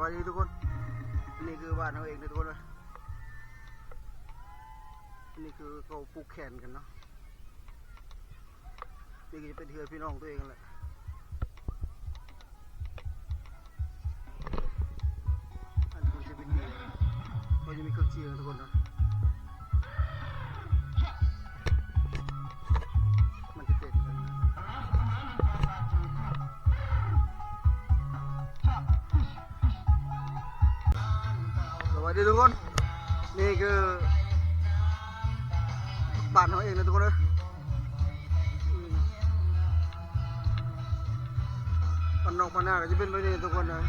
ສະບາຍດີທຸກຄົນ ນີ້ຄືບ້ານເຮົາເອງເດີທຸກຄົນເອີຍ. ນີ້ຄືເຂົາຜູກແຂນກັນເນາະ. ນີ້ກໍຈະເປັນເຮືອນພີ່ນ້ອງຕົວເອງຫັ້ນແຫຼະ. ອັນນີ້ຈະເປັນເຮືອນ ເຂົາຈະມີເຄື່ອງຊີນະທຸກຄົນເນາະ. ມັນຈະເປັນ ສະບາຍດີທຸກຄົນ ນີ້ຄືບ້ານເຮົາເອງເດີທຸກຄົນເອີຍ. ບ້ານນອກບ້ານນາກໍຈະເປັນແບບນີ້ທຸກຄົນເອີຍ.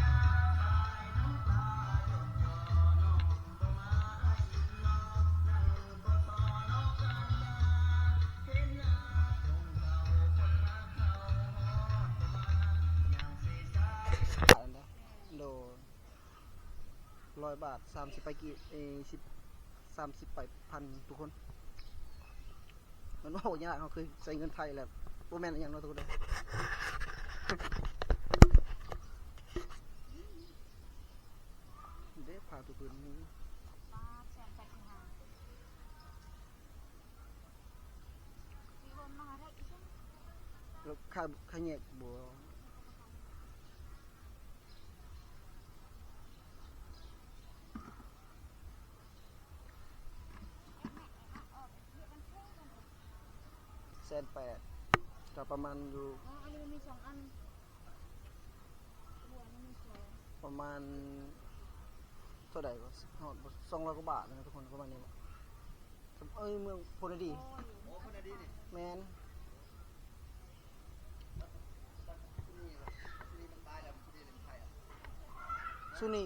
ໂດຍ ຮ້ອຍບາດ ສາມສິບປາຍກີບ ເອີ ສິບ ສາມສິບປາຍພັນທຸກຄົນ. ມັນເວົ້າຍາກ ເຮົາເຄີຍໃຊ້ເງິນໄທແລ້ວ ບໍ່ແມ່ນອີ່ຫຍັງເນາະທຸກຄົນເດີ. ເດ້ ຜ້າຕົວພື້ນມີ ແລ້ວຄ່າ ຄ່າແຍກບໍ່? ແສນແປດ ກໍປະມານຢູ່ ອໍ ອັນນີ້ມັນມີສອງອັນ ປະມານເທົ່າໃດວະ ຮອດບໍ່ ສອງຮ້ອຍກວ່າບາດນະທຸກຄົນ ປະມານນີ້ແຫຼະ. ເອີຍ ເມືອງໂພນາດີ ໂອ້ຍ ໂອ້ ໂພນາດີນີ້ ແມ່ນ ສຸນີ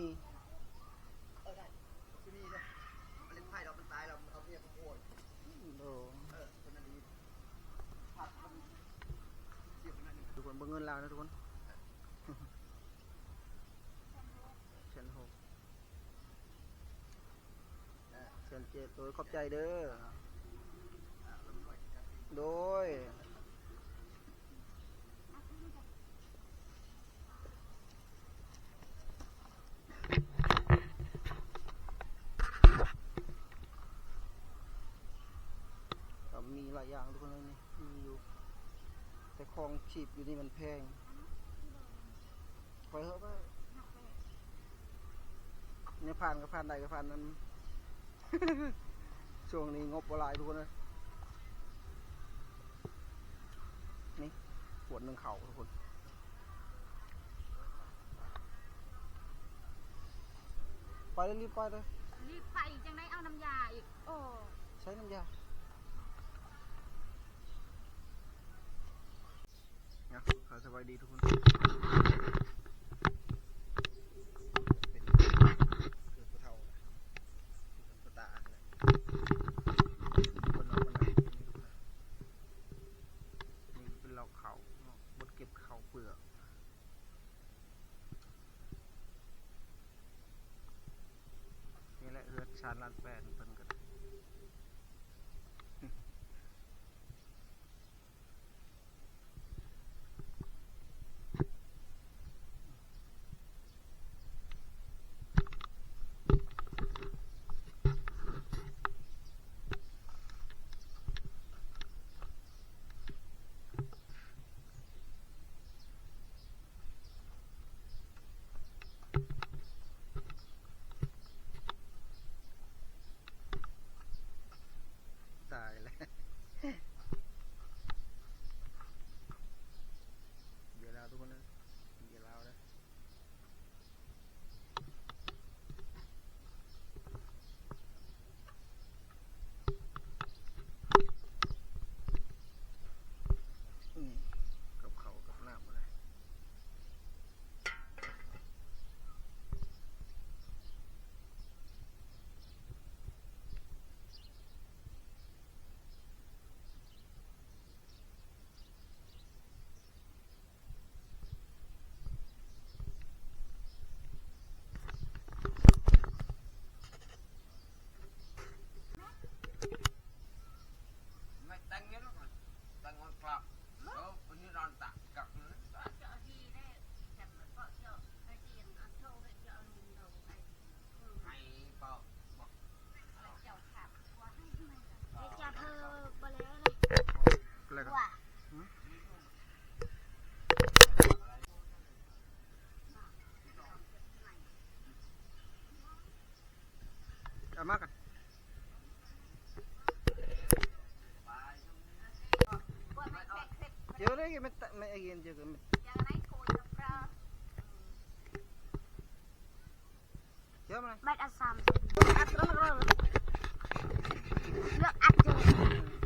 ໂດ ທຸກຄົນເບິ່ງເງິນລາວນະທຸກຄົນ ແສນຫົກ ແສນເຈັດ ໂດຍ ຂອບໃຈເດີ ໂດຍ. ກໍມີຫຼາຍຢ່າງທຸກຄົນເອີຍ ນີ້ມີຢູ່ ແຕ່ຄອງຊີບຢູ່ນີ້ມັນແພງ. ໄປເຖາະ ໄປ ແນວຜ່ານກໍຜ່ານໄດ້ກໍຜ່ານນັ້ນ ຊ່ວງນີ້ງົບບໍ່ຫຼາຍທຸກຄົນເອີຍ. ນີ້ ຂວດໜຶ່ງເຂົ້າທຸກຄົນ ໄປເລີຍ ຣີບໄປເລີຍ ຣີບໄປ ຈັ່ງໄດ້ເອົານ້ຳຢາອີກ ໂອ້ ໃຊ້ນ້ຳຢາ. ນະ ສະບາຍດີທຸກຄົນ ເປັນເຮືອນຜູ້ເຖົ້າ ເຮືອນພໍ່ຕາ ເພິ່ນເອົາມາໄວ້ ນີ້ເປັນເລົ້າເຂົ້າເນາະ ບົດເກັບເຂົ້າເປືອກ. ນີ້ແຫຼະເຮືອນຊານລ້ານແປດເພິ່ນກໍໄດ້. ຕາຍແລ້ວ ເບຍລາວທຸກຄົນເອີຍ ເບຍລາວເດີ. ນີ້ ກັບເຂົ້າກັບນ້ຳ ບໍ່ໄດ້. ມາກັນ ເຈີເລີຍ ແມ່ນຕະ ແມ່ນອາເກນ ເຈີກັນ ເຈີມາ ບາດອັດສາມ ອັດເລີຍ ເລືອກອັດເລີຍ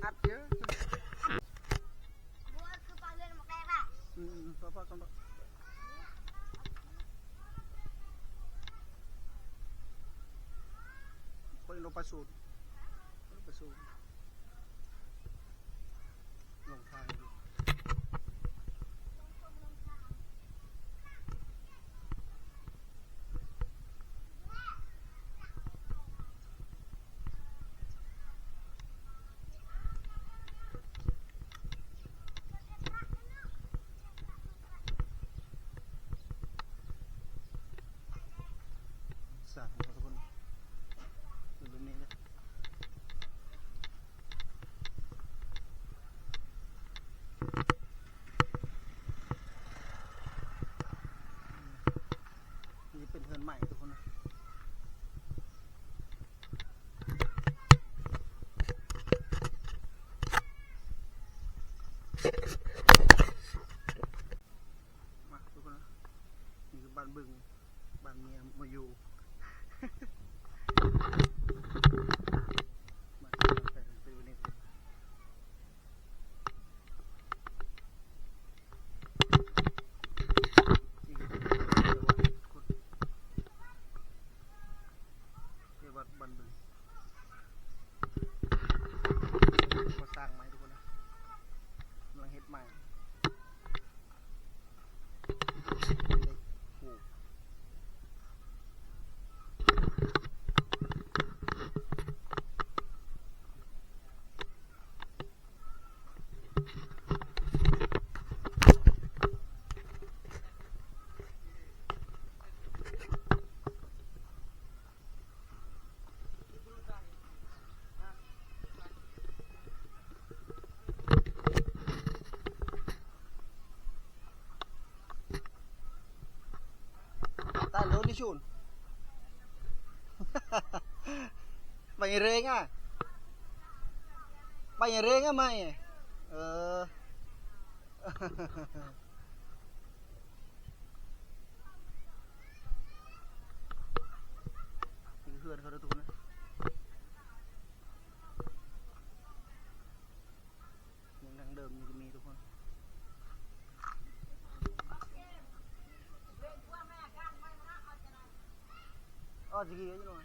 ອັດເລີຍ. ອືມ ພໍໆ ກ່ອນ ຂ້ອຍລົງໄປສູນ ລົງໄປສູນ ລົງທາງຢູ່. ສາທຸ ທຸກຄົນ ເບິ່ງນີ້ເດີ ນີ້ເປັນເຮືອນໃໝ່ ທຸກຄົນນະ. ມາ ທຸກຄົນນະ ນີ້ຄືບ້ານບຶງ ບ້ານເມຍມາຢູ່ ມາເປັນ ເປັນ ເປັນ ເຂດວັດບ້ານບຶງ ກໍ່ສ້າງໃໝ່ ທຸກຄົນນະ ກຳລັງເຮັດໃໝ່. ເຫຼັກປູກ ຕາຍໂລດນີ້ຊຸນ ໄປເຣງອະ ໄປເຣງອະ ໄມ ເອີ. ນີ້ເຮືອນເຂົາເດີ ທຸກຄົນນະ ຍັງດັງເດີມຢູ່ ກໍມີ ທຸກຄົນ ອໍ ຊິກີ້ຢູ່ ເອີ.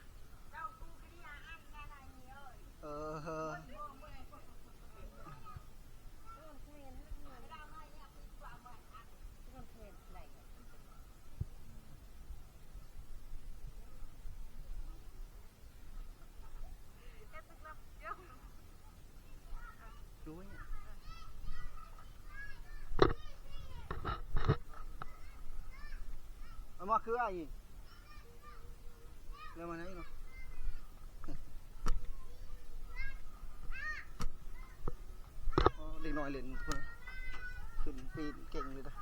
ເອົາມາຄືອ້າຍອີກ ແລ້ວມາໄດ້ເນາະ ອໍ ເດັກນ້ອຍຫຼິ້ນ ເພິ່ນຂຶ້ນປີນເກັ່ງເລີຍນະ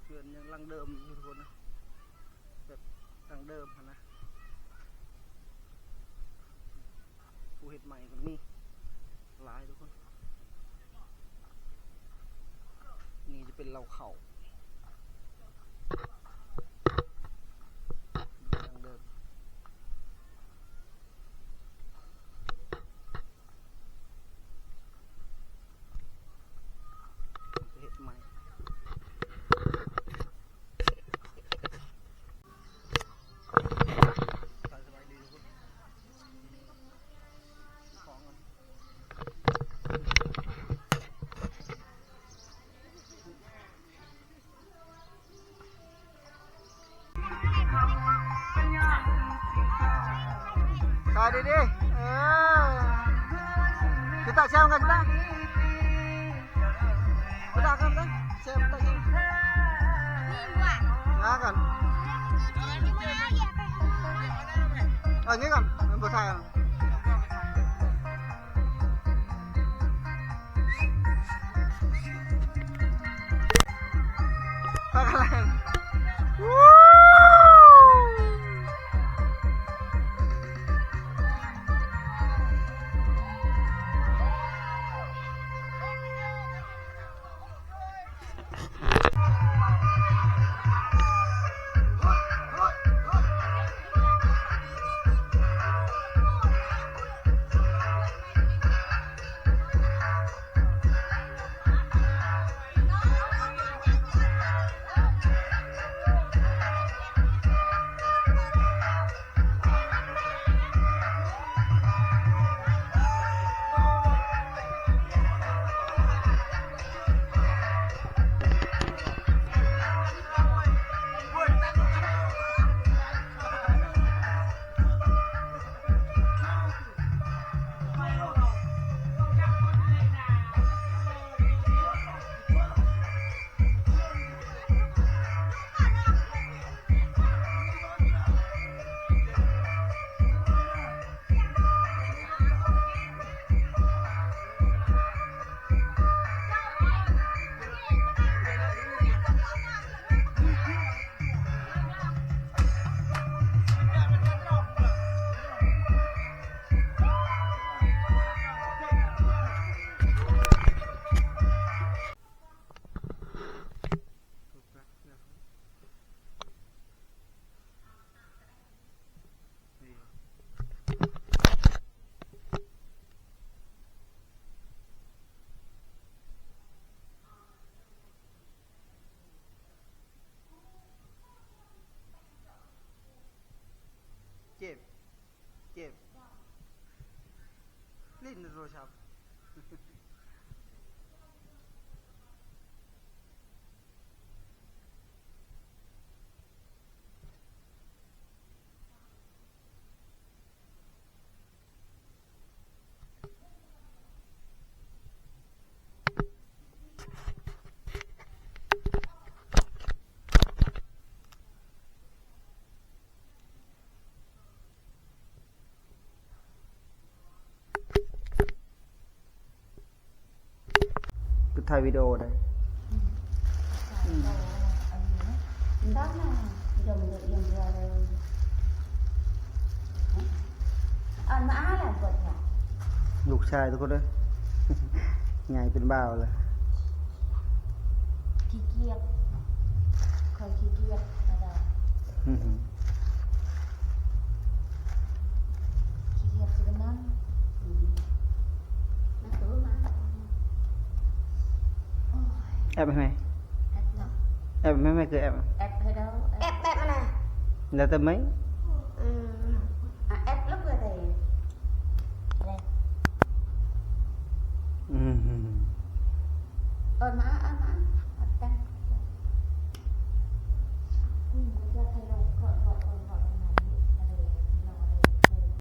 ເຮືອນຍັງຫຼັງເດີມຢູ່ ທຸກຄົນນະ ແບບດັ້ງເດີມຫັ້ນນະ ຜູ້ເຮັດໃໝ່ກໍມີຫຼາຍ ທຸກຄົນ. ນີ້ຈະເປັນເລົ້າເຂົ້າ ດັ່ງເດີມ ເຮັດໃໝ່. ສະບາຍດີເດີ ເອີ ຄືຕາແຊມກັນຕາ ຕາກັນຕາ ແຊມຕາ ງາກັນ ເອີ ນີ້ກັນ ມັນບໍ່ຖ່າຍ. ພາກັນແລ່ນ ວູ້ ໂທລະສັບ. ຄືຖ່າຍວິດີໂອໄດ້. ອືມ ອືມ ລູກຊາຍທຸກຄົນເອີຍ ໃຫຍ່ເປັນບ່າວແລ້ວ. ຂີ້ກຽດ ຂ້ອຍຂີ້ກຽດ ອາຈານ. ອືຮຶ ຂີ້ກຽດຊິໄປນອນ. ອືມ ມາໂຕມາ. ໂອ້ຍ ແອັບໃຫ້ແມ່ ແອັບເນາະ ແອັບໃຫ້ແມ່ ຄືແອັບ ແອັບໃຫ້ເຮົາ ແອັບແບບນັ້ນນະ ແລ້ວແຕ່ແມ່. ອືມ ອາ ແອັບແລ້ວເພື່ອໃດ ອືມ.